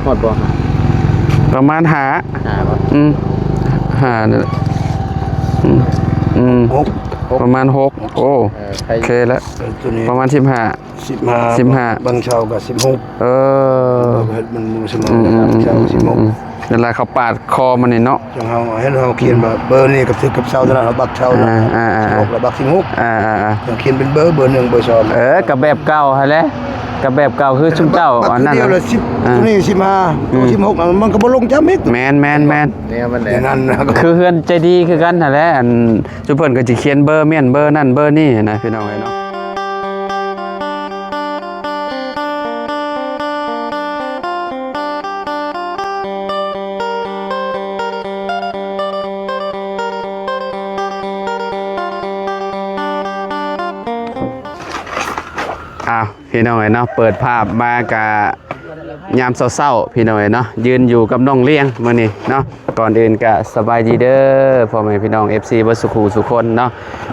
ຮອດບໍ່? ປະມານຫ້າ ຫ້າບໍ່? ອືມ ຫ້ານີ້ແຫຼະ ອືມ ອືມ ຫົກ ຫົກ ປະມານຫົກ ໂອ້ ເອີ ໂອເຄແລ້ວ ເອີ ໂຕນີ້ປະມານສິບຫ້າ ສິບຫ້າ ສິບຫ້າ ບາງເຊົ້າກໍສິບຫົກ ເອີ ເຮັດມັນບໍ່ສະເໝີ ອືມ ບາງເຊົ້າກໍສິບຫົກ ອືມ ນັ້ນລະ ເຂົາປາດຄໍມັນນີ້ເນາະ ຈັ່ງເຮົາເຫັນເຮົາຂຽນວ່າເບີນີ້ກໍຖືກກັບເຊົ້າເທົ່ານັ້ນ ເຮົາບັກເຊົ້າເນາະ ອ່າໆໆ ສິບຫົກ ແລ້ວບັກສິບຫົກ ອ່າໆໆ ຂຽນເປັນເບີ ເບີໜຶ່ງ ເບີສອງ ເອີ ກໍແບບເກົ່າຫັ້ນແຫຼະ ກໍແບບເກົ່າຄືຊຸມເຈົ້າອັນນັ້ນ ແບບຄືດຽວລະສິບ ອ່າ ໂຕນີ້ສິບຫ້າ ອືມ ໂຕສິບຫົກ ມັນກໍບໍ່ລົງຈຳອີກ ແມ່ນໆໆ ແນວມັນແຫຼະ ຢ່າງນັ້ນນະ ຄືເຮືອນໃຈດີຄືກັນຫັ້ນແຫຼະ ອັນ ຊຸມເພິ່ນກໍຊິຂຽນເບີ ມ້ຽນເບີນັ້ນເບີນີ້ນະ ພີ່ນ້ອງເອີຍເນາະ. ອ້າວ ພີ່ນ້ອງເອີຍເນາະ ເປີດພາບມາກະຍາມເຊົ້າໆ ພີ່ນ້ອງເອີຍເນາະ ຢືນຢູ່ກັບນ້ອງລ້ຽງມື້ນີ້ເນາະ. ກ່ອນອື່ນກະສະບາຍດີເດີ ພໍ່ແມ່ພີ່ນ້ອງ ເອັຟຊີ ເບິດສູ່ຄູ່ສູ່ຄົນເນາະ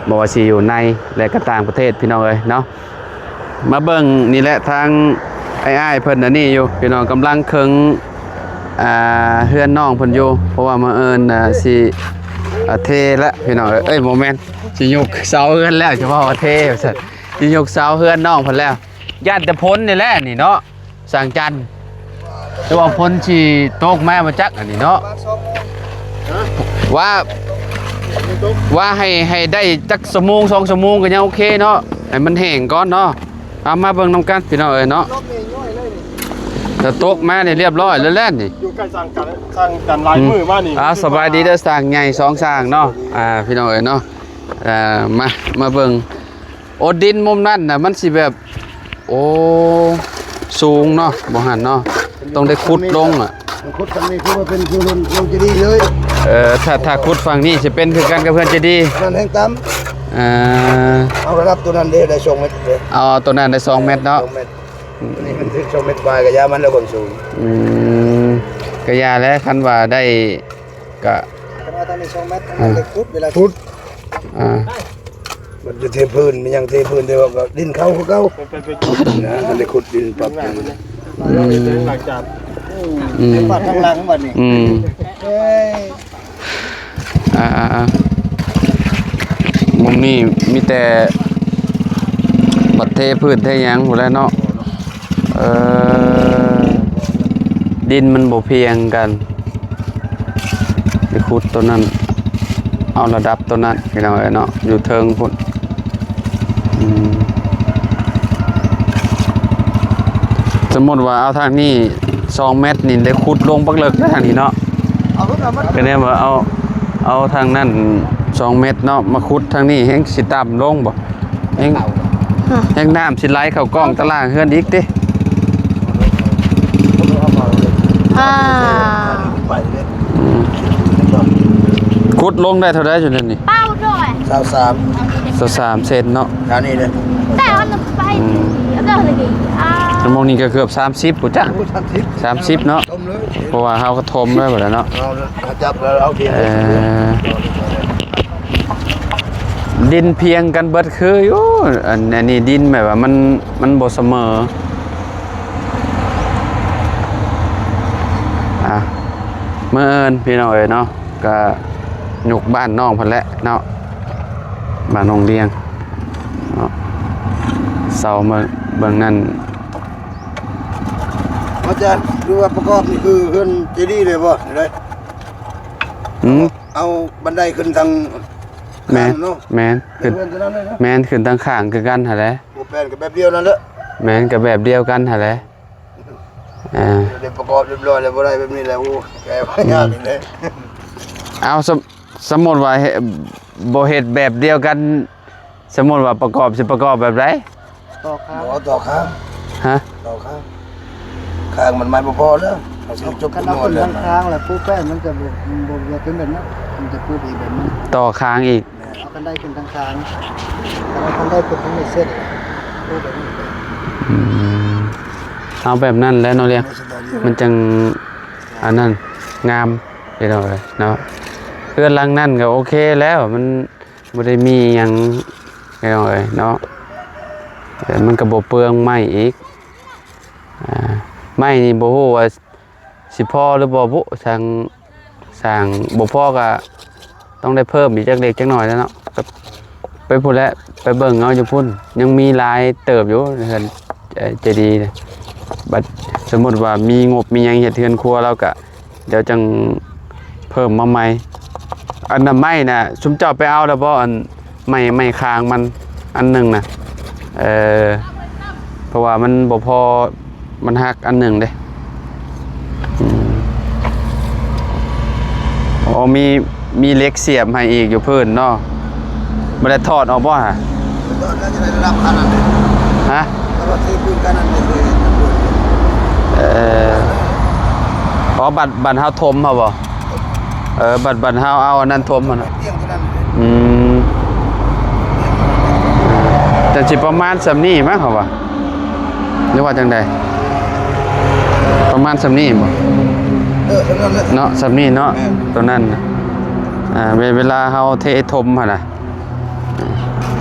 ບໍ່ວ່າຊິຢູ່ໃນ ແລະ ກະຕ່າງປະເທດ ພີ່ນ້ອງເອີຍເນາະ. ມາເບິ່ງນີ້ແຫຼະ ທາງອ້າຍໆເພິ່ນອັນນີ້ຢູ່ ພີ່ນ້ອງ ກຳລັງເຄິ່ງ ອ່າ ເຮືອນນ້ອງເພິ່ນຢູ່ ເພາະວ່າມື້ອື່ນ ອ່າ ຊິ ອ່າ ເທແລ້ວ ພີ່ນ້ອງເອີຍ ເອີຍ ບໍ່ແມ່ນ ຊິຍົກເສົາເຮືອນແລ້ວ ຈະເວົ້າວ່າເທວ່າຊັ້ນ ຊິຍົກເສົາເຮືອນນ້ອງເພິ່ນແລ້ວ ຢ້ານແຕ່ຝົນນີ້ແຫຼະນີ້ເນາະ ຊ່າງຈັນ ຫຼືວ່າຝົນຊິຕົກມາບໍ່ຈັກອັນນີ້ເນາະ ວ່າ ວ່າໃຫ້ ໃຫ້ໄດ້ຈັກຊົ່ວໂມງສອງຊົ່ວໂມງກໍຍັງໂອເຄເນາະ ໃຫ້ມັນແຫ້ງກ່ອນເນາະ. ເອົາ ມາເບິ່ງນຳກັນ ພີ່ນ້ອງເອີຍເນາະ ຖ້າຕົກມານີ້ລຽບຮ້ອຍແລ້ວແຫຼະນີ້ ຢູ່ໃກ້ຊ່າງຈັນ ຊ່າງຈັນຫຼາຍມື້ມານີ້ ອືມ ອ່າ ສະບາຍດີເດີ ຊ່າງໃຫຍ່ສອງຊ່າງເນາະ ອ່າ ພີ່ນ້ອງເອີຍເນາະ ອ່າ ມາ ມາເບິ່ງ ໂອ ດິນມຸມນັ້ນນະ ມັນຊິແບບ ໂອ ສູງເນາະ ບໍ່ຫັ້ນເນາະ ຕ້ອງໄດ້ຂຸດລົງອະ ມັນຂຸດທາງນີ້ຄືວ່າເປັນຄືເຮືອນ ເຮືອນເຈດີເລີຍ ເອີ ຖ້າ ຖ້າຂຸດຝັ່ງນີ້ຊິເປັນຄືກັນກັບເຮືອນເຈດີ ນັ້ນແຮງຕ່ຳ ເອີ ເອົາລະດັບໂຕນັ້ນເດ້ ໄດ້ສອງແມັດເດ້ ເອົາໂຕນັ້ນໄດ້ສອງແມັດເນາະ ສອງແມັດ ອືມ ໂຕນີ້ມັນຖືກສອງແມັດປາຍ ກະຢ່າມັນແລ້ວ ຄວາມສູງ ອືມ ກະຢ່າແຫຼະ ຄັນວ່າໄດ້ ກະ ຄັນວ່າທາງນີ້ສອງແມັດ ອ່າ ເວລາຂຸດ ອ່າ ມັນຈະເທພື້ນ ມັນຍັງເທພື້ນ ແຕ່ວ່າກໍດິນເຂົ້າຄືເກົ່າ ໄປ ໄປ ໄປ ນະ ມັນໄດ້ຂຸດດິນປັບ ອືມ ອືມ ອືມ ບາດທາງຫຼັງບາດນີ້ ອືມ ເອີຍ ອ່າໆໆ ມຸມນີ້ມີແຕ່ບັດເທພື້ນເທຫຍັງພຸ້ນແຫຼະເນາະ ເອີ ດິນມັນບໍ່ພຽງກັນ ໄປຂຸດໂຕນັ້ນ ເອົາລະດັບໂຕນັ້ນ ພີ່ນ້ອງເອີຍເນາະ ຢູ່ເທິງພຸ້ນ ອືມ ສົມມຸດວ່າເອົາທາງນີ້ສອງແມັດນີ້ ໄດ້ຂຸດລົງບັກເລິກເລີຍທາງນີ້ເນາະ ກໍແນວວ່າເອົາ ເອົາທາງນັ້ນສອງແມັດເນາະ ມາຂຸດທາງນີ້ ແຮ່ງຊິຕ່ຳລົງບໍ່? ແຮ່ງ ແຮ່ງນ້ຳຊິໄຫຼເຂົ້າກ້ອງຕະລ່າງເຮືອນອີກຕິ ອ່າ ອືມ ຂຸດລົງໄດ້ເທົ່າໃດຢູ່ນັ້ນນີ້? ຊາວສາມ ຊາວສາມເຊັນເນາະ ອັນນີ້ເດ້ ອືມ ໝ່ອງນີ້ກໍເກືອບສາມສິບພຸ້ນຈັກ ໂອ້ ສາມສິບ ສາມສິບເນາະ ເພາະວ່າເຮົາກໍຖົມໄວ້ໝົດແລ້ວເນາະ ເຮົາຈັບແລ້ວເອົາ ເອີ ດິນພຽງກັນເບິດຄືຢູ່ ອັນ ອັນນີ້ດິນແບບວ່າມັນ ມັນບໍ່ສະເໝີ ອ່າ ມື້ອື່ນພີ່ນ້ອງເອີຍເນາະ ກະຍົກບ້ານນ້ອງເພິ່ນແຫຼະເນາະ ບ້ານນ້ອງລ້ຽງເນາະ ເສົາເບິ່ງ ເບິ່ງນັ້ນ ອາຈານ ຫຼືວ່າປະກອບນີ້ຄືເຮືອນເຈດີເລີຍບໍ່? ອືມ ເອົາບັນໄດຂຶ້ນທາງ ແມ່ນ ຂ້າງເນາະ ແມ່ນ ຂຶ້ນ ເຮືອນຕົວນັ້ນເລີຍເນາະ ແມ່ນ ຂຶ້ນທາງຂ້າງຄືກັນຫັ້ນແຫຼະ ບໍ່ແມ່ນກໍແບບດຽວນັ້ນແຫຼະ ແມ່ນ ກໍແບບດຽວກັນຫັ້ນແຫຼະ ອ່າ ໄດ້ປະກອບຮຽບຮ້ອຍແລ້ວ ບໍ່ໄດ້ແບບນີ້ແຫຼະ ໂອ້ ແກ້ຍາກອີກເດ້ ເອົາ ສົມ ສົມມຸດວ່າເຮັດ ບໍ່ເຮັດແບບດຽວກັນ ສົມມຸດວ່າປະກອບ ຊິປະກອບແບບໃດ? ຕໍ່ຄາງ ບໍ່ ຕໍ່ຄາງ ຮະ? ຕໍ່ຄາງ ຄາງມັນໄມ້ບໍ່ພໍເດີ ເຮົາຊິຈົບ ຄັນເອົາຂຶ້ນທາງຄາງແລ້ວປູແປ້ນມັນຈະບໍ່ ບໍ່ ບໍ່ເປັນແບບນັ້ນ ມັນຈະປູອີກແບບໜຶ່ງ ຕໍ່ຄາງອີກ ແມ່ນ ເອົາຄັນໄດຂຶ້ນທາງຄາງ ຄັນເອົາຄັນໄດຂຶ້ນທາງນີ້ເສັດ ປູແບບນີ້ ອືມ ເອົາແບບນັ້ນແຫຼະເນາະ ລ້ຽງ ມັນຈັ່ງອັນນັ້ນ ງາມ ພີ່ນ້ອງເອີຍເນາະ ເຮືອນຫຼັງນັ້ນກໍໂອເຄແລ້ວ ມັນບໍ່ໄດ້ມີຫຍັງ ພີ່ນ້ອງເອີຍເນາະ ແຕ່ມັນກໍບໍ່ເປືອງໄມ້ອີກ ອ່າ ໄມ້ນີ້ບໍ່ຮູ້ວ່າ ຊິພໍຫຼືບໍ່ບຸ ຊ່າງ ສ້າງບໍ່ພໍກໍຕ້ອງໄດ້ເພີ່ມອີກຈັກເລັກຈັກໜ້ອຍແຫຼະເນາະ. ກໍໄປພຸ້ນແຫຼະ ໄປເບິ່ງເອົາຢູ່ພຸ້ນ ຍັງມີຫຼາຍເຕີບຢູ່ເຮືອນ ເອີ ເຈດີ. ບັດສົມມຸດວ່າມີງົບມີຫຍັງເຮັດເຮືອນຄົວ ລາວກໍດຽວຈັ່ງເພີ່ມມາໃໝ່. ອັນນັ້ນໄມ້ນະ ຊຸມເຈົ້າໄປເອົາແລ້ວບໍ່? ອັນ ໄມ້ ໄມ້ຄ້າງມັນອັນໜຶ່ງນະ ເອີ ເພາະວ່າມັນບໍ່ພໍ ມັນຫັກອັນໜຶ່ງເດ້. ອືມ ໂອ້ ມີ ມີເຫຼັກສຽບໃຫ້ອີກຢູ່ພື້ນເນາະ ບໍ່ໄດ້ຖອດອອກບໍ່ຫະ? ມັນກໍຈະໄດ້ລະດັບຂະໜາດນັ້ນເດ້. ຮະ? ແຕ່ວ່າເທພື້ນຂະໜາດນັ້ນເດ້. ເອີ ອໍ ບັດ ບັດເຮົາຖົມເຮົາບໍ່? ເອີ ບັດ ບັດເຮົາເອົາອັນນັ້ນຖົມຫັ້ນນະ. ອືມ ແຕ່ຊິປະມານສ່ຳນີ້ມັ້ງ ເຮົາວ່າ ຫຼືວ່າຈັ່ງໃດ? ປະມານສ່ຳນີ້ບໍ່? ເອີ ສ່ຳນັ້ນແຫຼະ ເນາະ ສ່ຳນີ້ເນາະ. ແມ່ນ ຕົວນັ້ນນະ ອ່າ ເວ ເວລາເຮົາເທຖົມຫັ້ນນະ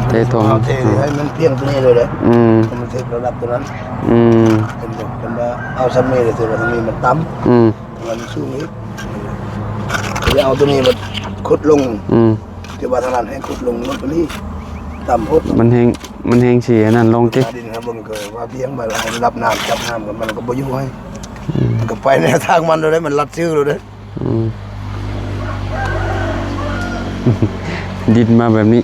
ເທຖົມ ເຮົາເທໃຫ້ມັນພຽງຕົວນີ້ເລີຍເດ້. ອືມ ໃຫ້ມັນເທລະດັບຕົວນັ້ນ. ອືມ ເຫັນບໍ່? ຄັນວ່າເອົາສ່ຳນີ້ແລ້ວ ຖືວ່າສ່ຳນີ້ມັນຕ່ຳ. ອືມ ມັນສູງອີກ ແລ້ວເອົາຕົວນີ້ມາຂຸດລົງ. ອືມ ແຕ່ວ່າທາງນັ້ນໃຫ້ຂຸດລົງໂລດຕົວນີ້ຕ່ຳໂພດ ມັນແຮງ ມັນແຮງຊິອັນນັ້ນລົງຕິ. ດິນຫາເບິ່ງກໍວ່າພຽງ ບາດລະດັບນ້ຳ ຈັບນ້ຳ ກໍມັນກໍບໍ່ຢູ່ໃຫ້. ອືມ ມັນກໍໄປແນວທາງມັນໂລດເດ້ ມັນລັດຊື່ໂລດເດ້. ອືມ ດິນມາແບບນີ້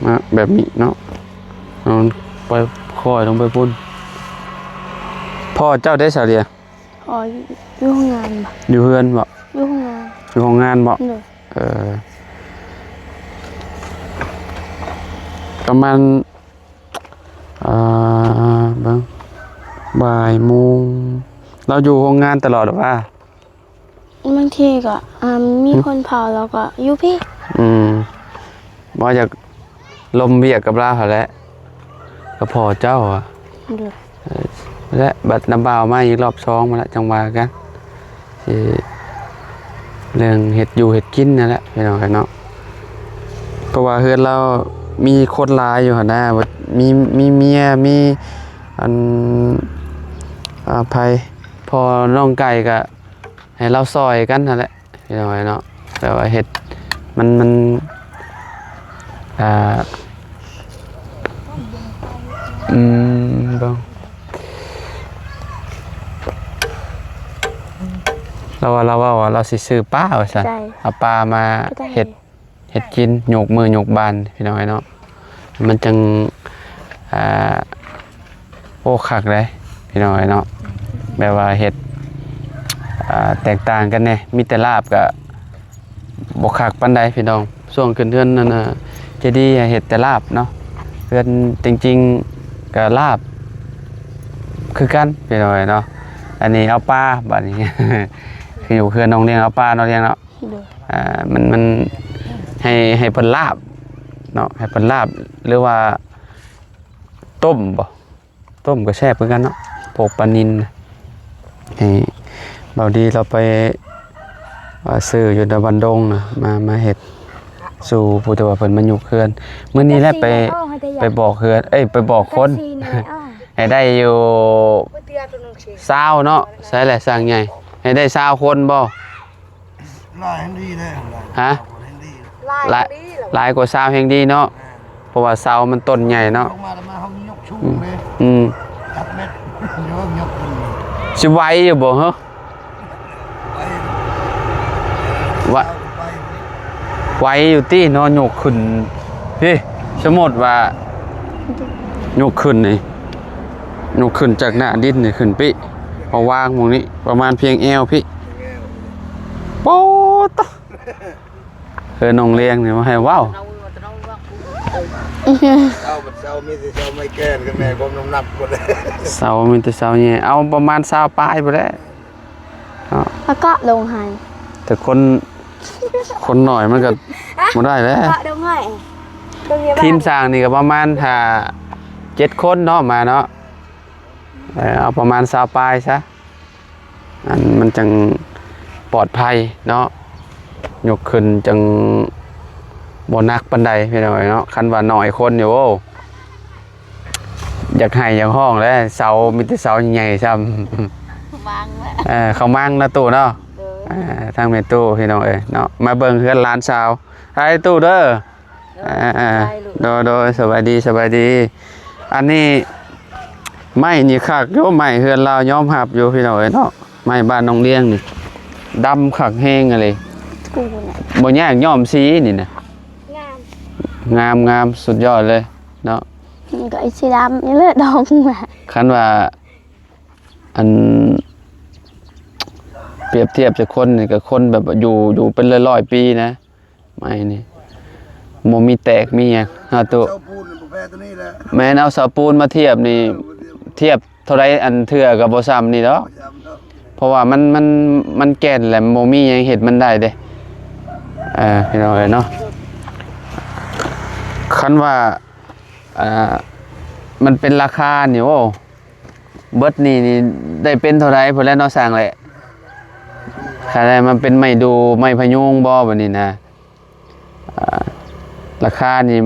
ມາແບບນີ້ເນາະ. ເອົາໄປ ຄ່ອຍລົງໄປພຸ້ນ. ພໍ່ເຈົ້າເດ້ ສາວເລຍ? ອໍ ຢູ່ ຢູ່ໂຮງງານບໍ? ຢູ່ເຮືອນບໍ? ຢູ່ໂຮງງານ. ຢູ່ໂຮງງານບໍ? ໂດຍ. ເອີ ປະມານ ເອີ ເບິ່ງ ບ່າຍໂມງ ລາວຢູ່ໂຮງງານຕະຫຼອດຫວາ? ບາງທີກໍ ອ່າ ມີ ຫືມ ຄົນເຝົ້າ ແລ້ວກໍຢູ່ພີ້. ອືມ ບໍ່ ຢາກລົມວຽກກັບລາວຫັ້ນແຫຼະ ກັບພໍ່ເຈົ້າ. ໂດຍ. ເອີ ແລະ ບັດນ້າບ່າວມາອີກລອບສອງມາລະ ຈັ່ງວ່າກັນ ຊິເລື່ອງເຮັດຢູ່ເຮັດກິນນັ້ນແຫຼະ ພີ່ນ້ອງເອີຍເນາະ. ເພາະວ່າເຮືອນລາວມີຄົນຫຼາຍຢູ່ຫັ້ນນະ ມີ ມີເມຍ ມີອັນ ອ່າ ໃຜ ພໍ່ນ້ອງໄກ່ກໍ ໃຫ້ລາວຊ່ອຍກັນຫັ້ນແຫຼະ ພີ່ນ້ອງເອີຍເນາະ. ແບບວ່າເຮັດ ມັນ ມັນ ອ່າ ອືມ ເບິ່ງ ລາວວ່າ ລາວເວົ້າວ່າລາວຊິຊື້ປາວ່າຊັ້ນ ເອົາປາມາເຮັດ ເຮັດກິນ ຍົກມື້ຍົກບານ ພີ່ນ້ອງເອີຍເນາະ. ມັນຈັ່ງ ອ່າ ໂອ້ ຄັກເດ້ ພີ່ນ້ອງເອີຍເນາະ. ແບບວ່າເຮັດ ອ່າ ແຕກຕ່າງກັນແດ່ ມີແຕ່ລາບກະບໍ່ຄັກປານໃດ ພີ່ນ້ອງ. ຊ່ວງຂຶ້ນເຮືອນນັ້ນນະ ເຈດີເຮັດແຕ່ລາບເນາະ ເຮືອນຈິງໆກະລາບຄືກັນ ພີ່ນ້ອງເອີຍເນາະ. ອັນນີ້ເອົາປາ ບາດນີ້ ຄືຢູ່ເຮືອນນ້ອງລ້ຽງເອົາປາເນາະ ລ້ຽງເນາະ. ໂດຍ. ອ່າ ມັນ ມັນໃຫ້ ໃຫ້ເພິ່ນລາບເນາະ ໃຫ້ເພິ່ນລາບ ຫຼືວ່າຕົ້ມບໍ? ຕົ້ມກໍແຊບຄືກັນເນາະ ພວກປານິນນະ. ໃຫ້ເບົາດີລາວໄປ ອ່າ ຊື້ຢູ່ດອນບັນດົງນະ ມາ ມາເຮັດສູ່ຜູ້ທີ່ວ່າເພິ່ນມາຍົກເຮືອນ. ມື້ນີ້ແຫຼະໄປ ໄປບອກເຮືອນ ເອີຍ ໄປບອກຄົນ ໃຫ້ໄດ້ຢູ່ຊາວເນາະ. ໃສແຫຼະຊ່າງໃຫຍ່ ໃຫ້ໄດ້ຊາວຄົນບໍ? ຫຼາຍແຮງດີເດ້. ຮະ? ຫຼາຍ ຫຼາຍ ຫຼາຍກວ່າຊາວແຮງດີເນາະ. ແມ່ນ. ເພາະວ່າເສົາມັນຕົ້ນໃຫຍ່ເນາະ. ຍົກມາແລ້ວມາເຮົາຍົກສູງເດ້. ອືມ ຈັກແມັດ ຍົກ ຍົກຂຶ້ນ. ຊິໄຫວຢູ່ບໍ່ເຮີ? ໄຫວ ໄຫວ ໄຫວຢູ່ຕິເນາະ. ຍົກຂຶ້ນພີ້ ສົມມຸດວ່າຍົກຂຶ້ນນີ້ ຍົກຂຶ້ນຈາກໜ້າດິນນີ້ຂຶ້ນພີ້ ມາວາງໝ່ອງນີ້ ປະມານພຽງແອວພີ້. ໂປດຕະ ເອີ ນ້ອງລ້ຽງນີ້ມາໃຫ້ເວົ້າ. ເສົາ ເສົາມີແຕ່ເສົາໄມ້ແກ່ນກັນແນ່ ຄວາມນ້ຳໜັກພຸ້ນ. ເສົາມີແຕ່ເສົາໃຫຍ່ ເອົາປະມານຊາວປາຍພຸ້ນແຫຼະເນາະ ແລ້ວກໍລົງໃຫ້. ແຕ່ຄົນ ຄົນໜ້ອຍມັນກໍບໍ່ໄດ້ແຫຼະ. ເກາະດົງຫອຍ ໂຮງຮຽນບ້ານ ທີມສ້າງນີ້ກໍປະມານຫ້າເຈັດຄົນເນາະ ມາເນາະ. ເອີ ເອົາປະມານຊາວປາຍຊະ ອັນ ມັນຈັ່ງປອດໄພເນາະ ຍົກຂຶ້ນຈັ່ງບໍ່ໜັກປານໃດ ພີ່ນ້ອງເອີຍເນາະ. ຄັນວ່າໜ້ອຍຄົນນີ້ ໂອ້ ຢາກໄຫ້ຢາກຮ້ອງແຫຼະ ເສົາມີແຕ່ເສົາໃຫຍ່ໆຊ້ຳ. ມັງແຫຼະ ເອີ ເຂົ້າມັງເນາະຕູ້ເນາະ. ໂດຍ ອ່າ ທາງແມ່ຕູ້ພີ່ນ້ອງເອີຍເນາະ ມາເບິ່ງເຮືອນຫຼານສາວ. ໄປຕູ້ເດີ. ໂດຍ ອ່າໆ ສະບາຍລູກ ໂດຍໆ ສະບາຍດີ ສະບາຍດີ. ອັນນີ້ໄມ້ນີ້ຄັກຢູ່ ໄມ້ເຮືອນລາວຍອມຮັບຢູ່ພີ່ນ້ອງເອີຍເນາະ. ໄມ້ບ້ານນ້ອງລຽງນີ້ດຳຄັກແຮງອີ່ຫຼີ. ບໍ່ຍາກຍ້ອມສີນີ້ນະ. ງາມ ງາມໆ ສຸດຍອດເລີຍເນາະ. ມັນກໍໄອ້ສີດຳນີ້ແຫຼະດອກ. ຄັນວ່າ ອັນ ປຽບທຽບໃສ່ຄົນນີ້ ກໍຄົນແບບຢູ່ ຢູ່ເປັນຮ້ອຍໆປີນະ. ໄມ້ນີ້ບໍ່ມີແຕກມີຫຍັງເນາະຕູ້. ເສົາປູນບໍ່ແພ້ຕົວນີ້ແຫຼະ. ແມ່ນ ເອົາເສົາປູນມາທຽບນີ້ ທຽບເທົ່າໃດອັນເທື່ອກໍບໍ່ຊ່ຳນີ້ດອກ. ບໍ່ຊ່ຳດອກ ເພາະວ່າມັນ ມັນ ມັນແກ່ນແຫຼະ ມັນບໍ່ມີຫຍັງເຮັດມັນໄດ້ເດ້. ເອີ ພີ່ນ້ອງເອີຍເນາະ ຄັນວ່າ ອ່າ ມັນເປັນລາຄານີ້ ໂອ້ ເບິດນີ້ນີ້ໄດ້ເປັນເທົ່າໃດພຸ້ນແຫຼະເນາະ ຊ່າງແຫຼະ. ຄັນວ່າມັນເປັນໄມ້ດູ່ ໄມ້ພະຍຸງບໍ່ ບັດນີ້ນະ. ອ່າ ລາຄານີ້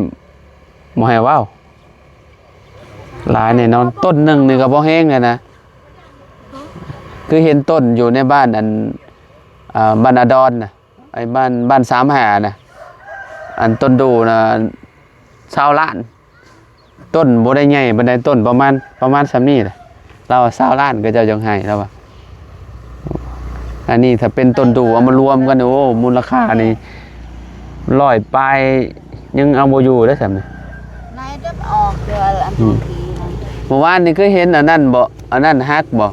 ບໍ່ໃຫ້ເວົ້າ ຫຼາຍແນ່ນອນ. ຕົ້ນໜຶ່ງນີ້ກໍບໍ່ແຮງແລ້ວນະ. ຄືເຫັນຕົ້ນຢູ່ໃນບ້ານ ອັນ ອ່າ ບ້ານອາດອນນະ ໄອ້ບ້ານ ບ້ານສາມຫ້ານະ ອັນຕົ້ນດູ່ນະ ຊາວລ້ານ. ຕົ້ນບໍ່ໄດ້ໃຫຍ່ປານໃດ ຕົ້ນປະມານ ປະມານສ່ຳນີ້ແຫຼະ. ລາວວ່າຊາວລ້ານ ເຂົາເຈົ້າຈັ່ງໃຫ້ ລາວວ່າ. ອັນນີ້ຖ້າເປັນຕົ້ນດູ່ເອົາມາລວມກັນ ໂອ້ ມູນລະຄ່ານີ້ຮ້ອຍປາຍ ຍັງເອົາບໍ່ຢູ່ເດ້ສ່ຳນີ້. ໃນເດີອອກເດີ ອັນ ອືມ ເມື່ອວານນີ້ຄືເຫັນອັນນັ້ນບໍ່? ອັນນັ້ນຫັກບໍ່?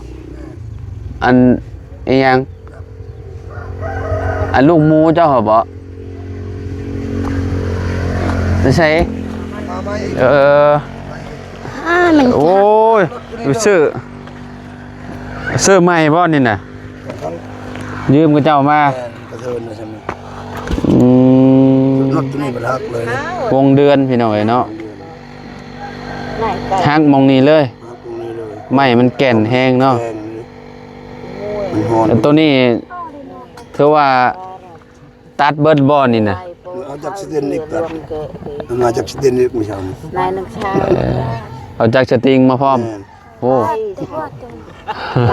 ອັນອີ່ຫຍັງ? ອັນລູກໝູເຈົ້າຫັ້ນບໍ່? ໃນໃສ? ເອີ ໂອ້ຍ ຊື້ ຊື້ໃໝ່ບໍ່ນີ້ນະ? ຢືມເຂົາເຈົ້າມາ. ແມ່ນ ກະເທີນວ່າຊັ້ນນະ. ອືມ ລົດໂຕນີ້ມັນຫັກເລີຍ. ວົງເດືອນ ພີ່ນ້ອງເອີຍເນາະ. ຫັກໝ່ອງນີ້ເລີຍ. ຫັກໝ່ອງນີ້ເລີຍ. ໄມ້ມັນແກ່ນແຮງເນາະ. ແກ່ນເລີຍ. ມັນຮ້ອນ. ແລ້ວໂຕນີ້ຖືວ່າຕັດເບິດບໍ່ນີ້ນະ? ເອົາຈັກສະຕິງອີກຕັດ. ເອົາຈັກສະຕິງອີກມື້ເຊົ້ານີ້. ເອີ ເອົາຈັກສະຕິງມາພ້ອມ. ແມ່ນ. ໂອ້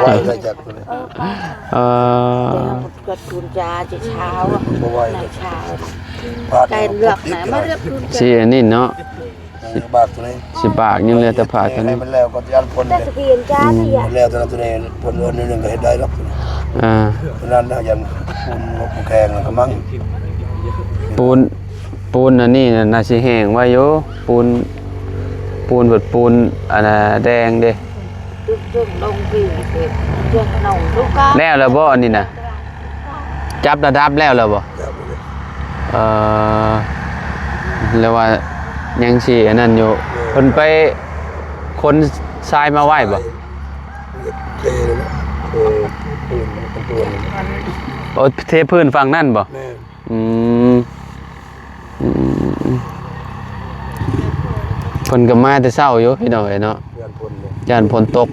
ໄວແທ້ ໄວແທ້ຈັກ. ເອີ ເອີ ເກີດຄູນຈາຈະເຊົ້າ ບໍ່ໄວ ໃນເຊົ້າ ໄກ່ເລືອກນະ ມາເລືອກຄູນຈາ ຊິອັນນີ້ເນາະ. ເອີ ຊິບາກໂຕນີ້ ຊິບາກ ຍັງເຫຼືອແຕ່ຜ້າໂຕນີ້. ໃຫ້ມັນແລ້ວກໍຢ້ານຝົນເດ້. ອືມ ແລ້ວໂຕນັ້ນໂຕນີ້ ຝົນເດືອນໜຶ່ງກໍເຮັດໄດ້ດອກ. ອ່າ ໂຕນັ້ນນະ ຢ້ານຝຸ່ນບໍ່ແຂງແລ້ວກໍມັງ. ປູນ ປູນອັນນີ້ນະ ໜ້າຊິແຫ້ງໄວຢູ່. ປູນ ປູນເພິ່ນ ປູນອັນນ່າແດງເດ້. ແລ້ວແລ້ວບໍ່ອັນນີ້ນະ? ຈັບລະດັບແລ້ວແລ້ວບໍ່? ຈັບແລ້ວ. ເອີ ແລ້ວວ່າຍັງຊິອັນນັ້ນຢູ່. ເອີ ເພິ່ນໄປຂົນຊາຍມາໄວ້ບໍ່? ເທແລ້ວ ເທພື້ນ ເທພື້ນ ໂອ້ ເທພື້ນຝັ່ງນັ້ນບໍ່? ແມ່ນ. ອືມ ອືມ ເພິ່ນກໍມາແຕ່ເຊົ້າຢູ່ພີ່ນ້ອງເອີຍເນາະ. ຢ້ານຝົນເດ້ ຢ້ານຝົນຕົກ.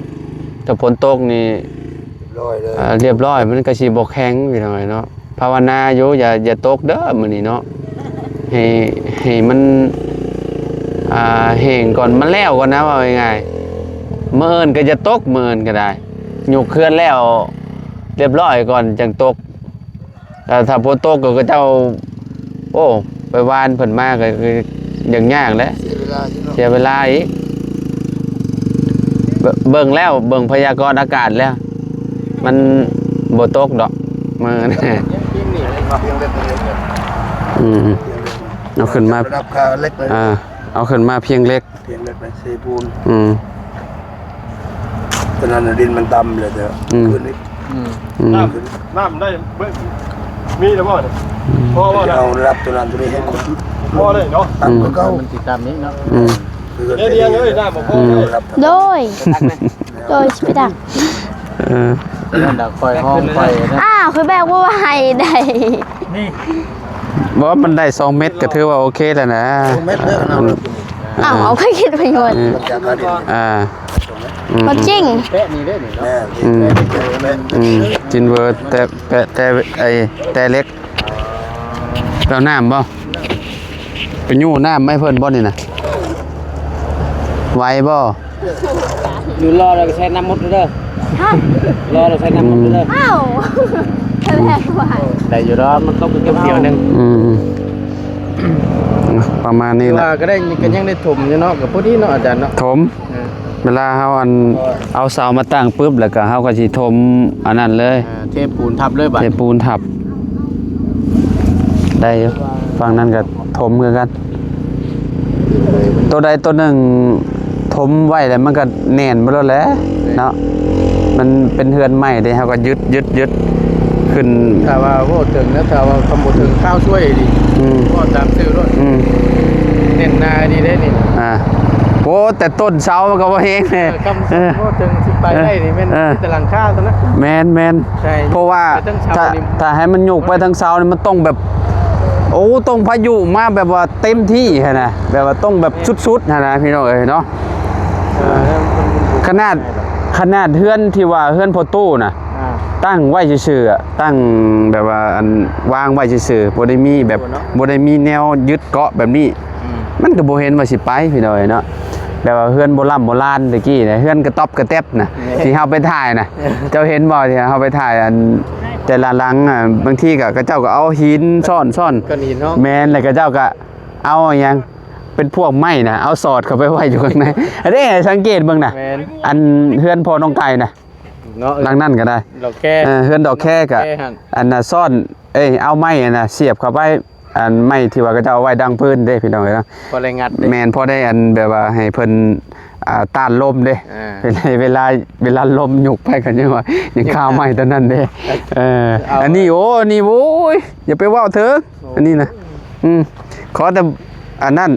ຖ້າຝົນຕົກນີ້ ລອຍເລີຍ ອ່າ ລຽບລ້ອຍ ມັນກໍຊິບໍ່ແຂງພີ່ນ້ອງເອີຍເນາະ. ພາວະນາຢູ່ ຢ່າ ຢ່າຕົກເດີມື້ນີ້ເນາະ. ໃຫ້ ໃຫ້ມັນ ອ່າ ແຫ້ງກ່ອນ ມັນແລ້ວກ່ອນນະ ເວົ້າງ່າຍໆ. ມື້ອື່ນກໍຢ່າຕົກ ມື້ອື່ນກໍໄດ້ ຍົກເຮືອນແລ້ວລຽບລ້ອຍກ່ອນຈັ່ງຕົກ. ຖ້າ ຖ້າຝົນຕົກກໍເຂົາເຈົ້າ ໂອ້ ໄປຫວ່ານເພິ່ນມາກໍ ກໍຍັງຍາກແຫຼະ. ເສຍເວລາຢູ່ເນາະ ເສຍເວລາອີກ. ເບິ່ງ ເບິ່ງແລ້ວ ເບິ່ງພະຍາກອນອາກາດແລ້ວ ມັນບໍ່ຕົກດອກມື້ນີ້. ອືມ ເອົາຂຶ້ນມາ ລະດັບຄາເຫຼັກເລີຍ. ອ່າ ເອົາຂຶ້ນມາພຽງເຫຼັກ. ພຽງເຫຼັກໄປເຊປູນ. ອືມ ຕອນນັ້ນດິນມັນຕ່ຳເລີຍ ແຕ່ ອືມ ຂຶ້ນອີກ. ອືມ ອືມ ນ້ຳ ນ້ຳໄດ້ເບິ່ງ ມີແລ້ວບໍ່ນີ້? ອືມ ພໍບໍ່ນະ? ເອົາລະດັບຕົວນັ້ນຕົວນີ້ໃຫ້ຄົນ ພໍເລີຍເນາະ. ອືມ ຕ່ຳກວ່າເກົ່າ ມັນຊິຕ່ຳອີກເນາະ. ອືມ ເດດຽງເອີຍ ນ້ຳບໍ່ພໍເລີຍ. ໂດຍ ໂດຍ ຊິໄປດັກ. ເອີ ນັ້ນດອກ ຂ້ອຍຫ້ອງຂ້ອຍນະ. ອ້າວ ຂ້ອຍແບກບໍ່ໄຫວໄດ໋. ນີ້ ບໍ່ ມັນໄດ້ສອງເມັດກໍຖືວ່າໂອເຄແລ້ວນະ. ສອງເມັດເລີຍນະ. ອ້າວ ເອົາ ຂ້ອຍຄິດວ່າຢູ່ ອ່າ ອືມ ບໍ່ຈິງ ແປະນີ້ເດ້ນີ້ເນາະ. ອືມ ອືມ ຈິນເວີ ແຕ່ ແປະ ແຕ່ ໄອ້ ແຕ່ເຫຼັກ ແປະນ້ຳບໍ່? ໄປຍູ້ນ້ຳໃຫ້ເພິ່ນບໍ່ນີ້ນະ? ໄຫວບໍ່? ຢູ່ລໍແລ້ວກໍໃສ່ນ້ຳໝົດເດີ. ຮະ ລໍເຮົາໃສ່ນ້ຳມັນເດີ. ອ້າວ ແລ້ວວ່າ ໄດ້ຢູ່ດອກ ມັນຕົກເກັບດຽວໜຶ່ງ. ອືມ ປະມານນີ້ແຫຼະ. ວ່າກໍໄດ້ ກໍຍັງໄດ້ຖົມຢູ່ເນາະ ກໍພໍດີເນາະອາຈານເນາະ. ຖົມ ເອີ ເວລາເຮົາອັນ ເອົາເສົາມາຕັ້ງປຶບ ແລ້ວກໍເຮົາກໍຊິຖົມອັນນັ້ນເລີຍ. ອ່າ ເທປູນທັບເລີຍບາດ ເທປູນທັບ. ໄດ້ຢູ່ ຝັ່ງນັ້ນກໍຖົມຄືກັນ. ໂຕໃດໂຕໜຶ່ງຖົມໄວ້ແລ້ວມັນກໍແໜ້ນໄປໂລດແຫຼະເນາະ. ມັນເປັນເຮືອນໃໝ່ເດ້ ເຮົາກໍຍຶດ ຍຶດ ຍຶດຂຶ້ນ. ຖ້າວ່າເວົ້າເຖິງນະ ຖ້າວ່າຄຳບໍ່ເຖິງຄາວຊ່ວຍນີ້ ອືມ ເວົ້າຕາມຊື່ໂລດ. ອືມ ແໜ້ນໜາດີເດ້ນີ້. ອ່າ ໂອ້ ແຕ່ຕົ້ນເສົາມັນກໍບໍ່ແຮງແນ່. ເອີ ຄຳ ເອີ ເວົ້າເຖິງຊິໄປໄດ້ນີ້ແມ່ນ ເອີ ມີແຕ່ຫຼັງຄາເທົ່ານັ້ນ. ແມ່ນໆ ໃຊ່ ເພາະວ່າ ແຕ່ເທິງເສົາ ຖ້າ ນີ້ ຖ້າໃຫ້ມັນຍົກໄປເທິງເສົານີ້ ມັນຕ້ອງແບບ ໂອ້ ຕ້ອງພາຍຸມາແບບວ່າເຕັມທີ່ຫັ້ນນະ ແບບວ່າຕ້ອງແບບ ແມ່ນ ສຸດໆຫັ້ນນະ ພີ່ນ້ອງເອີຍເນາະ. ເອີ ຂະໜາດ ຂະໜາດເຮືອນທີ່ວ່າເຮືອນພໍ່ຕູ້ນະ ອ່າ ຕັ້ງໄວ້ຊື່ໆອະ ຕັ້ງແບບວ່າອັນ ວາງໄວ້ຊື່ໆ ບໍ່ໄດ້ມີແບບ ໂອ້ເນາະ ບໍ່ໄດ້ມີແນວຍຶດເກາະແບບນີ້ ອືມ ມັນກໍບໍ່ເຫັນວ່າຊິໄປ ພີ່ນ້ອງເອີຍເນາະ. ແບບວ່າເຮືອນໂບລຳໂບລານແຕ່ກີ້ນະ ເຮືອນກະຕ໊ອບກະແຕັບນະ ແມ່ນ ທີ່ເຮົາໄປຖ່າຍນະ ເຈົ້າເຫັນບໍ່ ທີ່ເຮົາໄປຖ່າຍອັນ ແຕ່ລະຫຼັງ ອ່າ ບາງທີກໍ ເຂົາເຈົ້າກໍເອົາຫີນຊ້ອນໆ ກ້ອນຫີນເນາະ. ແມ່ນ ແລ້ວເຂົາເຈົ້າກໍເອົາຫຍັງ ເປັນພວກໄມ້ນະ ເອົາສອດເຂົ້າໄປໄວ້ຢູ່ຂ້າງໃນ. ອັນນີ້ສັງເກດເບິ່ງນະ ແມ່ນ ອັນເຮືອນພໍ່ນ້ອງໄກ່ນະ ເນາະ ຫຼັງນັ້ນກໍໄດ້ ດອກແຄ ເອີ ເຮືອນດອກແຄກໍ ດອກແຄຫັ້ນ ອັນນ່າຊ້ອນ ເອີຍ ເອົາໄມ້ອັນນ່າສຽບເຂົ້າໄປ ອັນໄມ້ທີ່ວ່າເຂົາເຈົ້າເອົາໄວ້ດັງຟືນເດ້ ພີ່ນ້ອງເອີຍເນາະ. ພໍໄດ້ງັດເດ້ ແມ່ນ ພໍໄດ້ອັນແບບວ່າໃຫ້ເພິ່ນ ອ່າ ຕ້ານລົມເດ້. ອ່າ ເວລາ ເວລາ ເວລາລົມຍົກໄປກໍຍັງວ່າຍັງຄາໄມ້ຕອນນັ້ນເດ້. ເອີ ເອົາ ອັນນີ້ ໂອ້ ອັນນີ້ ໂອ້ຍ ຢ່າໄປເວົ້າເຖິງ ໂອ້ ອັນນີ້ນະ. ອືມ ຂໍແຕ່ອັນນັ້ນ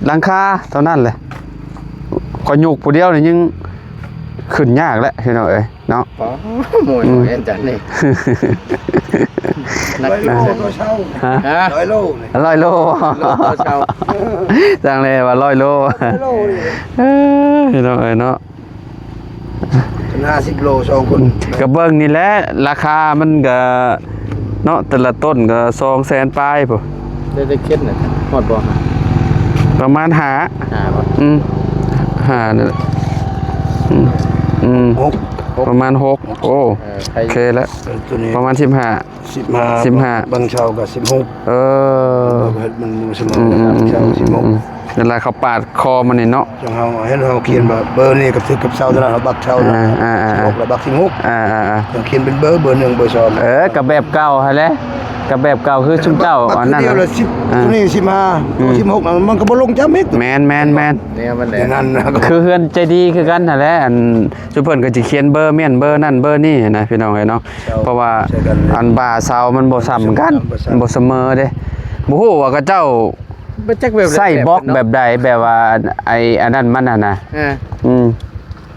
ຫຼັງຄາເທົ່ານັ້ນແຫຼະ ຂ້ອຍຍົກຜູ້ດຽວນີ້ຍັງຂຶ້ນຍາກແຫຼະ ພີ່ນ້ອງເອີຍເນາະ. ໂອ້ ໂມຍ ອືມ ແມ່ນຈັງນີ້ ໜັກ ຮ້ອຍໂລຕໍ່ເຊົ້າ ຮະ ຮະ ຮ້ອຍໂລນີ້ ຮ້ອຍໂລ ໂລຕໍ່ເຊົ້າ ຈັ່ງແລວ່າຮ້ອຍໂລ ຮ້ອຍໂລນີ້ ເອີ ພີ່ນ້ອງເອີຍເນາະ. ຫ້າສິບໂລສອງຄົນ ກໍເບິ່ງນີ້ແຫຼະ ລາຄາມັນກໍເນາະ ແຕ່ລະຕົ້ນກໍສອງແສນປາຍພຸ້ນ. ໄດ້ຈັກເຊັນນະ ຮອດບໍ່? ປະມານຫ້າ ຫ້າບໍ່? ອືມ ຫ້ານັ້ນແຫຼະ. ອືມ ອືມ ຫົກ ປະມານຫົກ. ໂອ້ ເອີ ໂອເຄແລ້ວ ເອີ ໂຕນີ້ປະມານສິບຫ້າ ສິບຫ້າ ສິບຫ້າ ບາງເຊົ້າກໍສິບຫົກ. ເອີ ເຮັດມັນບໍ່ສະເໝີ ອືມ ບາງເຊົ້າສິບຫົກ. ອືມ ນັ້ນລະ ເຂົາປາດຄໍມັນນີ້ເນາະ. ຈັ່ງເຮົາ ເຫັນເຮົາຂຽນວ່າເບີນີ້ກໍຖືກກັບເສົາເທົ່ານັ້ນ ເຮົາບັກເສົາເນາະ ອ່າໆໆ ສິບຫົກ ແລ້ວບັກສິບຫົກ ອ່າໆໆ ຕ້ອງຂຽນເປັນເບີ ເບີໜຶ່ງ ເບີສອງ. ເອີ ກໍແບບເກົ່າຫັ້ນແຫຼະ ກໍແບບເກົ່າຄືຊຸມເຈົ້າອັນນັ້ນ ດຽວລະສິບ ອ່າ ໂຕນີ້ສິບຫ້າ ອືມ ໂຕສິບຫົກ ມັນກໍບໍ່ລົງຈ້ຳອີກ. ແມ່ນໆໆ ແນວມັນແຫຼະ ຢ່າງນັ້ນນະ ຄືເຮືອນໃຈດີຄືກັນຫັ້ນແຫຼະ ອັນ ຊຸມເພິ່ນກໍຊິຂຽນເບີມ້ຽນເບີນັ້ນເບີນີ້ນະ ພີ່ນ້ອງເອີຍເນາະ. ເຈົ້າ ເພາະວ່າ ໃສ່ກັນ ອັນບ່າເສົາມັນບໍ່ສ່ຳກັນ ບໍ່ສ່ຳກັນ ບໍ່ສະເໝີເດ້. ບໍ່ຮູ້ວ່າເຂົາເຈົ້າ ບໍ່ຈັກແບບໃສ່ບລັອກແບບໃດ ແບບວ່າໄອ້ອັນນັ້ນມັນຫັ້ນນະ ອ່າ ອືມ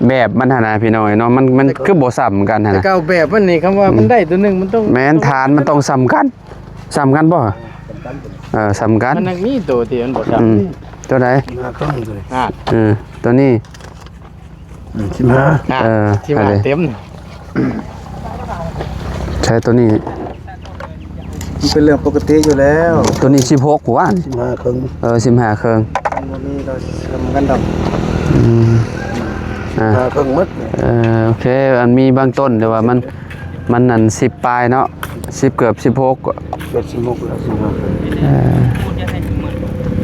ແບບມັນຫັ້ນນະ ພີ່ນ້ອງເອີຍເນາະ ມັນ ມັນຄືບໍ່ສ່ຳກັນຫັ້ນນະ. ແຕ່ເກົ່າແບບມັນນີ້ ຄຳວ່າມັນໄດ້ຕົວໜຶ່ງ ມັນຕ້ອງ ແມ່ນ ຖານມັນຕ້ອງສ່ຳກັນ ສ່ຳກັນບໍ່? ເອີ ສ່ຳກັນ ມັນຍັງມີໂຕທີ່ມັນບໍ່ສ່ຳ. ອືມ ໂຕໃດ? ຫ້າເຄິ່ງໂຕນີ້ ອ່າ ເອີ ໂຕນີ້ ອືມ ສິບຫ້າ ອ່າ ເອີ ສິບຫ້າເຕັມ. ໃຊ້ໂຕນີ້ ມັນເປັນເລື່ອງປົກກະຕິຢູ່ແລ້ວ. ໂຕນີ້ສິບຫົກຫວາ ສິບຫ້າເຄິ່ງ. ເອີ ສິບຫ້າເຄິ່ງ ມັນບໍ່ມີ ກໍສ່ຳກັນດອກ. ອືມ ອ່າ ຫ້າເຄິ່ງໝົດ. ເອີ ໂອເຄ ອັນມີບາງຕົ້ນ ແຕ່ວ່າມັນ ມັນອັນສິບປາຍເນາະ ສິບ ເກືອບສິບຫົກ ເກືອບສິບຫົກແລ້ວ ສິບຫ້າ. ເອີ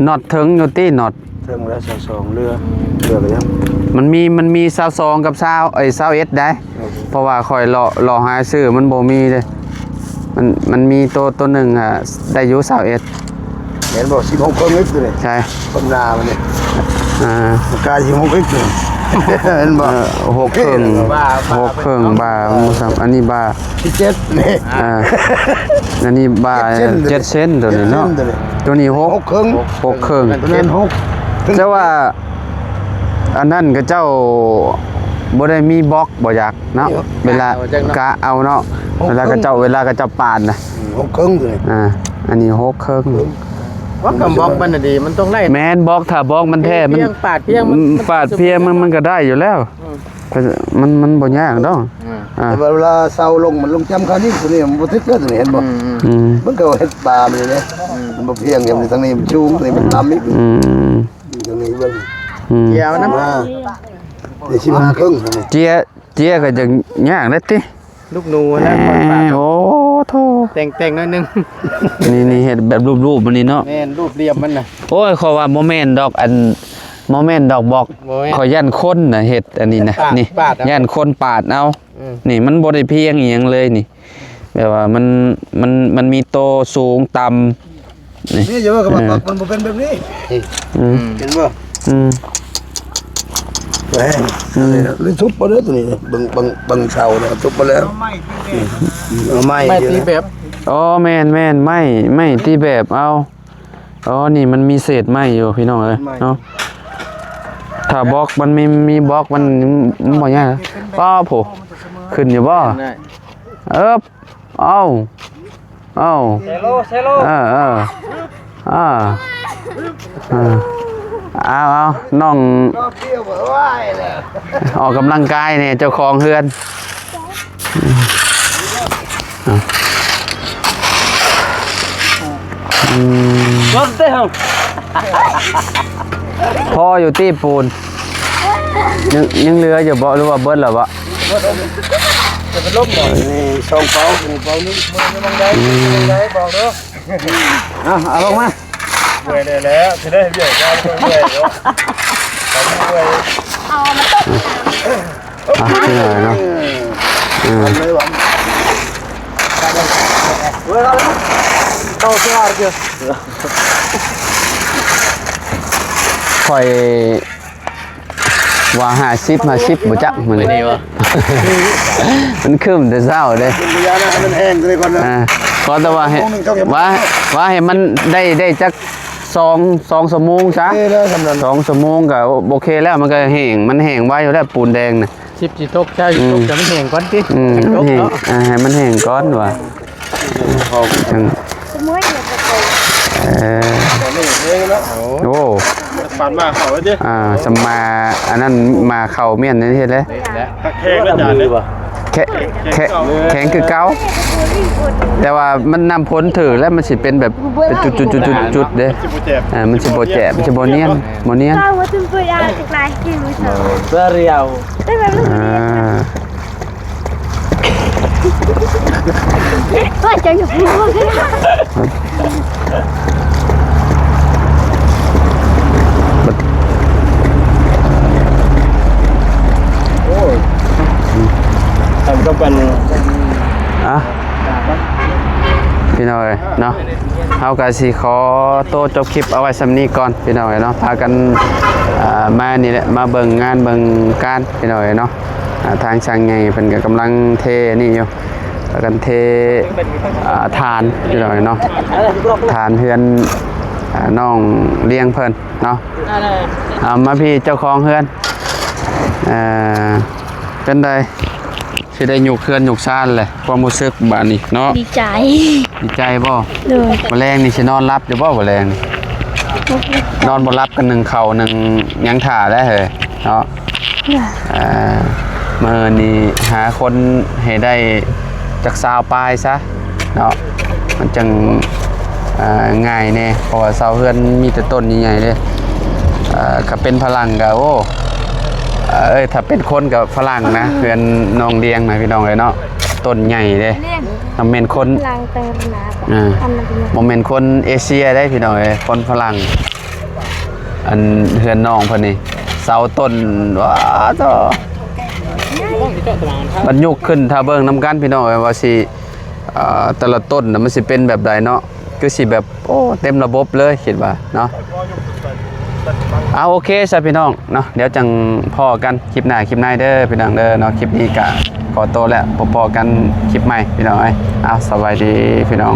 ນັອດເຖິງຢູ່ຕິ ນັອດ ເຖິງແລ້ວ ຊາວສອງ ເຫຼືອ ເຫຼືອໄປຍັງ? ມັນມີ ມັນມີຊາວສອງກັບຊາວ ເອີຍ ຊາວເອັດໄດ໋. ເອີ ເພາະວ່າຂ້ອຍເລາະ ເລາະຫາຊື້ມັນບໍ່ມີເດ້. ມັນ ມັນມີໂຕ ໂຕໜຶ່ງ ອ່າ ໄດ້ຢູ່ຊາວເອັດ. ແມ່ນບໍ່? ສິບຫົກເຄິ່ງເຮັດຢູ່ນີ້. ໃຊ່ ເບິ່ງໜ້າມັນນີ້. ອ່າ ກາຍສິບຫົກເຮັດຢູ່. ແມ່ນບໍ່? ເອີ ຫົກເຄິ່ງ ເອີ ບ່າ ຫົກເຄິ່ງ ບ່າ ບໍ່ຊ້ຳ ອັນນີ້ບ່າ ສິບເຈັດນີ້. ອ່າ ອັນນີ້ບ່າ ເຈັດເຊັນ ເຈັດເຊັນໂຕນີ້ເນາະ. ເຈັດເຊັນໂຕນີ້ ໂຕນີ້ຫົກ ຫົກເຄິ່ງ ຫົກເຄິ່ງ ໂຕນັ້ນຫົກ. ແຕ່ວ່າອັນນັ້ນເຂົາເຈົ້າບໍ່ໄດ້ມີບລັອກບໍ່ຢາກເນາະ. ເວລາກະເອົາເນາະ ເວລາເຂົາເຈົ້າ ເວລາເຂົາເຈົ້າປາດນະ. ອືມ ຫົກເຄິ່ງໂຕນີ້. ອ່າ ອັນນີ້ຫົກເຄິ່ງ. ວ່າກຳບລັອກມັນນະດີ ມັນຕ້ອງໄດ້ ແມ່ນ ບລັອກ ຖ້າບລັອອກມັນແທ້ ມັນ ປາດພຽງ ມັນ ອືມ ປາດພຽງ ມັນ ມັນກໍໄດ້ຢູ່ແລ້ວ. ອືມ ມັນ ມັນບໍ່ຍາກດອກ. ອ່າ ອ່າ ແຕ່ວ່າເວລາເສົາລົງ ມັນລົງຈ້ຳຄາວນີ້ ໂຕນີ້ມັນບໍ່ຖືກເທື່ອ ໂຕນີ້ ເຫັນບໍ່? ອືມ ອືມ ມັນກໍເຮັດບາມັນນີ້ເດ້. ອືມ ມັນບໍ່ພຽງ ທາງນີ້ມັນສູງ ທາງນີ້ມັນຕ່ຳອີກ. ອືມ ທາງນີ້ເບິ່ງ ອືມ ເຈຍນຳ ສິບຫ້າ ເຈຍ ສິບຫ້າເຄິ່ງ ເຈຍ ເຈ້ຍກໍຈະຍາກແລ້ວຕິ ລູກໜູຫັ້ນແຫຼະ ແໝ ຂ້ອຍປາດ ໂອ້ໂທ້ ແຕ່ງໆໜ້ອຍໜຶ່ງ ນີ້ ນີ້ເຮັດແບບຮູບໆມັນນີ້ເນາະ ແມ່ນ ຮູບຫຼ່ຽມມັນນະ ໂອ້ຍ ຂ້ອຍວ່າບໍ່ແມ່ນດອກ ອັນ ບໍ່ແມ່ນດອກບອກ ບໍ່ແມ່ນ ຂ້ອຍຢ້ານຄົນນະເຮັດອັນນີ້ນະ ປາດ ນີ້ ປາດເອົາ ຢ້ານຄົນປາດເອົາ ອືມ ນີ້ມັນບໍ່ໄດ້ພຽງອີ່ຫຍັງເລີຍນີ້ ແບບວ່າມັນ ມັນ ມັນມີໂຕສູງຕ່ຳ ນີ້ ນີ້ຢ່າວ່າກັບ ເອີ ບັກມັນບໍ່ເປັນແບບນີ້ ອືມ ເຫັນບໍ່? ອືມ ແມ່ນ ອືມ ເລີຍທຸບເອົາເດີຕົວນີ້ ເບິ່ງ ເບິ່ງ ເບິ່ງເສົາແລ້ວທຸບເອົາແລ້ວ ອືມ ເອົາໄມ້ ໄມ້ຕີແບບ ອໍ ແມ່ນໆ ໄມ້ ໄມ້ຕີແບບເອົາ ອໍ ນີ້ມັນມີເສດໄມ້ຢູ່ພີ່ນ້ອງເອີຍ ໄມ້ ເນາະ ຖ້າບລັອກມັນມີ ມີບລັອກມັນ ມັນບໍ່ຍາກ ປ້າໂພ ຂຶ້ນຢູ່ບໍ່? ໄດ້ ເອີບ ເອົາ ເອົາ ເຊໂລ ເຊໂລ ເອີ ເອີ ເອີ ເອົາ ເອົາ ນ້ອງ ອອກກຳລັງກາຍແດ່ ເຈົ້າຂອງເຮືອນ ອືມ ລົດເດ້ເຮົາ ພໍຢູ່ຕິປູນ ຍັງ ຍັງເຫຼືອຢູ່ບໍ່ ຫຼືວ່າເບິດແລ້ວບໍ່? ຈະເປັນລົມບໍ່? ນີ້ສອງເປົາ ນີ້ເປົາໜຶ່ງ ເບິ່ງຢູ່ໝ່ອງໃດ ອືມ ໝ່ອງໃດບອກເດີ ເອົາ ເອົາລົງມາ ເມື່ອຍແດ່ແລ້ວ ຊິໄດ້ວຽກງານເມື່ອຍເນາະ ເມື່ອຍ ເອົາມາຕົກນ້ຳ ອ່ະ ເມື່ອຍເນາະ ເອີ ເອີ ເອົາເສຍເດີ ຂ້ອຍ ວ່າຫ້າສິບ ຫ້າສິບ ບໍ່ຈັກມື້ນີ້ ມື້ນີ້ວະ ມັນຄຶ້ມແຕ່ເຊົ້າເດ້ ເປັນພະຍານນະ ໃຫ້ມັນແຫ້ງກ່ອນນະ ອ່າ ຂໍແຕ່ວ່າໃຫ້ ວ່າ ວ່າໃຫ້ມັນໄດ້ ໄດ້ຈັກສອງ ສອງຊົ່ວໂມງຊະ ເອີ ໄດ້ສ່ຳນັ້ນ ສອງຊົ່ວໂມງກໍໂອເຄແລ້ວ ມັນກໍແຫ້ງ ມັນແຫ້ງໄວຢູ່ແລ້ວ ປູນແດງນະ ສິບຊິຕົກ ຊາວຊິຕົກ ອືມ ໃຫ້ມັນແຫ້ງກ່ອນຕິ ອືມ ໃຫ້ມັນແຫ້ງ ເອີ ໃຫ້ມັນແຫ້ງກ່ອນວ່າ ເອີ ໂອ້ ປານໝາເຂົ້າເດ້ ອ່າ ສຳມາ ອັນນັ້ນໝາເຂົ້າແມ່ນເຮັດເດ້ ແຂງ ແຂງ ແຂງຄືເກົ່າ ແຕ່ວ່າມັນ ນ້ຳຝົນຖືກແລ້ວມັນຊິເປັນແບບ ເປັນຈຸດໆໆໆເດ້ ມັນຊິບໍ່ແຈບ ອ່າ ມັນຊິບໍ່ແຈບ ມັນຊິບໍ່ນຽນ ບໍ່ນຽນ ອ່າ ວ່າຈະຢູ່ພຸ້ນ ໂອ້ຍ ທຳກັບກັນ ອ່ະ ພີ່ນ້ອງເອີຍເນາະ ເຮົາກໍຊິຂໍໂຕຈົບຄລິບເອົາໄວ້ສ່ຳນີ້ກ່ອນ ພີ່ນ້ອງເອີຍເນາະ ພາກັນ ອ່າ ມານີ້ແຫຼະ ມາເບິ່ງງານເບິ່ງການ ພີ່ນ້ອງເອີຍເນາະ ອ່າ ທາງຊ່າງໃຫຍ່ເພິ່ນກໍກຳລັງເທນີ້ຢູ່ ພາກັນເທ ອ່າ ຖານ ພີ່ນ້ອງເອີຍເນາະ ຖານເຮືອນ ອ່າ ນ້ອງລ້ຽງເພິ່ນເນາະ ເອົາມາພີ່ເຈົ້າຂອງເຮືອນ ເອີ ເປັນໃດ? ຊິໄດ້ຍົກເຮືອນຍົກຊານແຫຼະ ຄວາມຮູ້ສຶກບາດນີ້ເນາະ ດີໃຈ ດີໃຈບໍ່? ໂດຍ ມື້ແລງນີ້ຊິນອນຫຼັບຢູ່ບໍ່ມື້ແລງ? ນອນບໍ່ຫຼັບກໍໜຶ້ງເຂົ້າໜຶ້ງຫຍັງຖ້າແຫຼະເຮີ້ຍເນາະ ເອີ ມື້ນີ້ຫາຄົນໃຫ້ໄດ້ຈັກຊາວປາຍຊະ ເນາະ ມັນຈັ່ງ ເອີ ງ່າຍແດ່ ເພາະວ່າເສົາເຮືອນມີແຕ່ຕົ້ນໃຫຍ່ໆເດ້ ເອີ ກໍເປັນຝຣັ່ງກໍ ໂອ້ ເອີ ຖ້າເປັນຄົນກໍຝຣັ່ງນະ ເຮືອນນ້ອງລ້ຽງນະ ພີ່ນ້ອງເອີຍເນາະ ຕົ້ນໃຫຍ່ເດ້ ຖ້າແມ່ນຄົນ ອ່າ ບໍ່ແມ່ນຄົນເອເຊຍເດ້ ພີ່ນ້ອງເອີຍ ຄົນຝຣັ່ງ ອັນເຮືອນນ້ອງເພິ່ນນີ້ ເສົາຕົ້ນ ວ້າ ໂທ້ ບັດຍົກຂຶ້ນ ຖ້າເບິ່ງນຳກັນ ພີ່ນ້ອງເອີຍ ວ່າຊິ ເອີ ແຕ່ລະຕົ້ນນະ ມັນຊິເປັນແບບໃດເນາະ ຄືຊິແບບ ໂອ້ ເຕັມລະບົບເລີຍ ຄິດວ່າເນາະ ເອົາ ໂອເຄຊະ ພີ່ນ້ອງເນາະ ດຽວຈັ່ງພໍ້ກັນຄລິບໜ້າຄລິບໃນເດີ ພີ່ນ້ອງເດີເນາະ ຄລິບນີ້ກະຂໍໂຕແລ້ວ ພໍ້ກັນຄລິບໃໝ່ ພີ່ນ້ອງເອີຍ ເອົາ ສະບາຍດີ ພີ່ນ້ອງ.